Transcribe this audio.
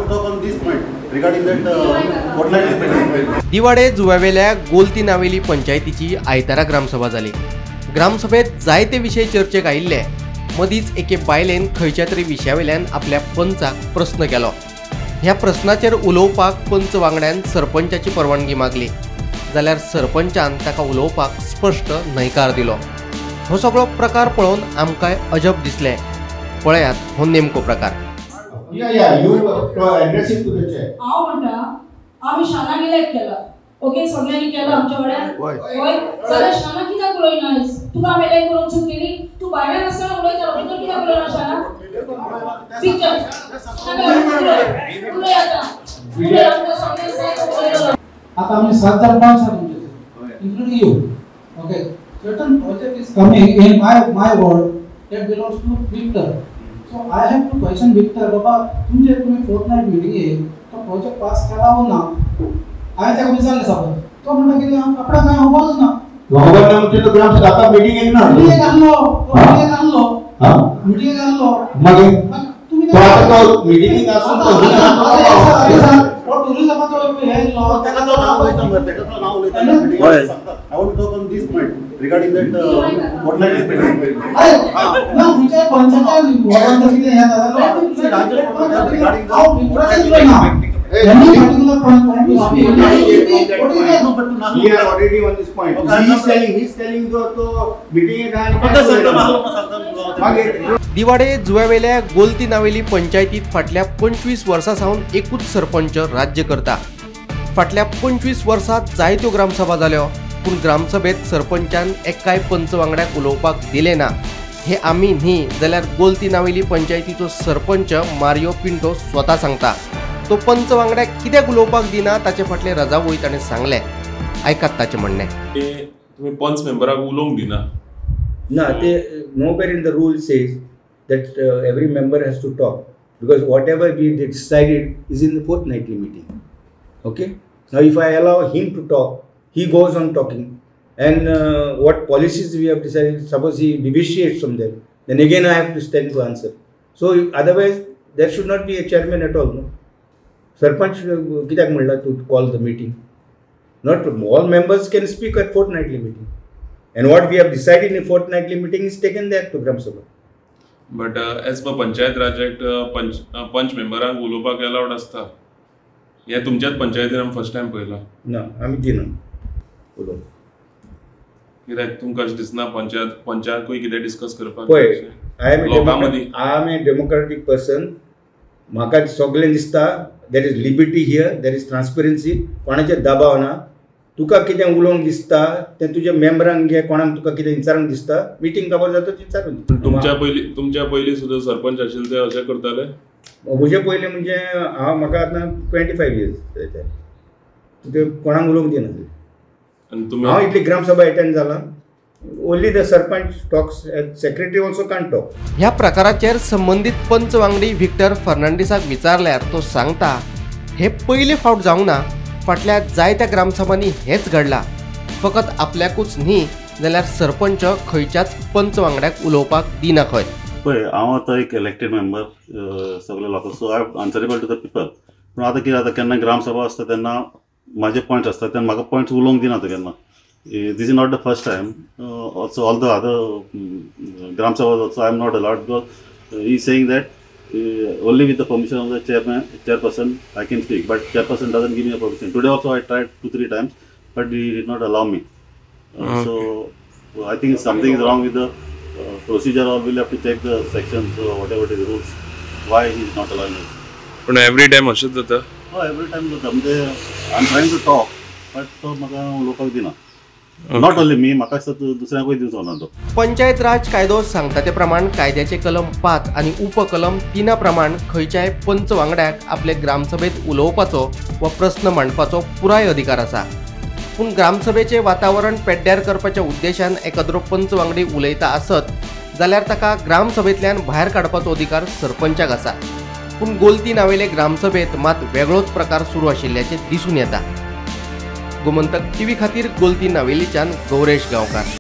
Talk on this point regarding that fortnightly meeting. Divar जुव्यावेल्या गोलती Navelim पंचायतीची आयतारा ग्रामसभा जाली. ग्रामसभेत जायते विशय चर्चेक आयिल्ले. मदींच एके बायलेन खंयच्या तरी विशयावेल्यान आपल्या पंचाक प्रस्न केलो. ह्या प्रस्नाचेर उलोवपाक पंच वांगड्यान सरपंचाची परवानगी मागली, जाल्यार सरपंचान ताका उलोवपाक स्पश्ट न्हयकार दिलो. हो सगळो प्रकार पळोवन आमकांय अजब दिसलें. पळयात हो नेमको प्रकार. Yeah, you address it to the chair. हांव म्हणटा आमी शानाक इलेक्ट केला, ओके, सगळ्यांनी केला आमच्या वाड्यार, हय, जाल्यार शाना कित्याक उलयना? तुका आमी इलेक्ट करूंक चूक केली? तूं भायल्यान आसतना उलयतालो, भितर कित्याक उलयना शाना? पिक्चर उलय आतां, उलय आमकां सगळ्यांक जाय तो उलयलो. आता आमी 7 जाण 5 आसा तुमचे, including you. Okay, certain project is coming in my ward that belongs to Victor. So I have to question Victor, बाबा तुमचे तुम्ही फोर्टनायट मिटिंगेक तो प्रोजेक्ट पास केला वो ना? हांवें ताका विचारलें सपोज, तो म्हणटा कितें आपणाक कांय खबरच ना. खबर ना म्हणजे तो ग्रामसभा आतां मिटिंगेक ना, मिटिंगेक आहलो, तो मिटिंगेक आहलो, मिटिंगेक आहलो, मागीर तुमी तो आतां तो मिटिंगेक आसून तो टुरिजमाचो हें येयल्लो, ताका तो नांव उलयता मरे, ताका तो नांव उलयता. I want to talk on this point regarding that fortnightly meeting. अरे ना खंयच्याय पंचाच्या वॉर्डान जर कितें हें जाता जाल्यार हांव विक्टराचेर उलयना. Any particular point want to speak, what is that? We are already on this point. Okay. He is telling तो मिटिंगेक आनी मागीर दिवाडे जुव्यावेल्या गोलती नावेली पंचायतीत फाटल्या 25 वर्सां सावन एकूच सरपंच राज्य करता. फाटल्या 25 वर्सांत जायत्यो ग्रामसभा जाल्यो, पूण ग्रामसभेत सरपंचान एकाय पंच वांगड्याक उलोवपाक दिलें ना. हे आमी न्ही जाल्यार गोलती नावेली पंचायतीचो सरपंच मारियो पिंटो स्वता सांगता. तो पंच वांगड्याक कित्याक उलोवपाक दिना ताचे फाटले रजावूय ताणें सांगलें. आयकात ताचें म्हणणें. तुमी पंच मेंबराक उलोवंक दिना ना, ते nowhere in the rule says that every member has to talk, because whatever we decided is in the fortnightly meeting. Okay, now if I allow him to talk, he goes on talking, and what policies we have decided, suppose he deviates from them, then again I have to stand to answer. So otherwise there should not be a chairman at all, no? Sarpanch कित्याक म्हणला to call the meeting? Not all members can speak at fortnightly meeting, and what we have decided in fortnightly meeting is taken there to Gram Sabha. But as per Panchayat Raj Act, पंच मेंबरांक उलोवपाक अलावड आसता. हें तुमच्याच पंचायतीन आमी first time पळयलां. ना, आमी दिना उलोवंक. कित्याक तुमकां अशें दिसना पंचायतकूय कितें डिस्कस करपाक? पळय, I am a democratic person. म्हाका सगळें दिसता there is liberty here, there is transparency, कोणाचेर दबाव ना. तुका कितें उलोवंक दिसता तें तुज्या मेंबरांक घे, कोणाक तुका कितें विचारूंक दिसता, मिटींग काबार जाता विचारून. तुमच्या पयलीं सुद्दां सरपंच आशिल्ले ते अशें करताले? म्हजे पयलीं म्हणजे हांव, म्हाका आतां 25 इयर्स जाता, ते कोणाक उलोवंक दिनासले. आनी हांव इतली ग्रामसभा एटेंड जाला, only the sarpanch talks, secretary also can't talk. ह्या प्रकाराचेर संबंदीत पंच वांगडी व्हिक्टर फर्नांडीसाक विचारल्यार तो सांगता, हे पयले फावट जावंक ना, फाटल्या जायत्या ग्रामसभांनी हेच घडलां. फकत आपल्याकूच न्ही जाल्यार सरपंच खंयच्याच पंच वांगड्याक उलोवपाक दिना खंय. पळय, हांव आतां एक इलेक्टेड मेंबर सगळे लोकांक, so I answerable to the people. पूण आतां कितें जाता, केन्ना ग्रामसभा आसता तेन्ना म्हाजे पॉयंट्स आसता, तेन्ना म्हाका पॉयंट्स उलोवंक दिना तो केन्ना. This is not the first time. Also all the other Gram Sabhas also I am not allowed, because he is saying that only with the permission of the chairperson I can speak, but chairperson doesn't give me a permission. Today also I tried 2-3 times, but he did not allow me. So I think something is wrong with the procedure, or we'll have to check the sections or whatever it is, rules, why he is not allowing us. But every time अशेंच जाता? Oh, every time जाता. म्हणजे I am trying to talk, but तो म्हाका उलोवपाक दिना. Not only मी, म्हाका दिसता दुसऱ्यांकूय दिवचो ना तो. पंचायत राज कायदो सांगता ते प्रमाण कायद्याचे कलम 5 आनी उपकलम 3 प्रमाण खंयच्याय पंच वांगड्याक आपले ग्रामसभेत उलोवपाचो वा प्रस्न मांडपाचो पुराय अधिकार आसा. पूण ग्रामसभेचें वातावरण पेड्ड्यार करपाच्या उद्देशान एकाद्रो पंच वांगडी उलयता आसत जाल्यार ताका ग्रामसभेंतल्यान भायर काडपाचो अधिकार सरपंचाक आसा. पूण गोलती नावेले ग्रामसभेत मात वेगळोच प्रकार सुरू आशिल्ल्याचें दिसून येता. गोमंतक टीव्ही खातीर गोलती नावेलीच्यान गौरेश गांवकार.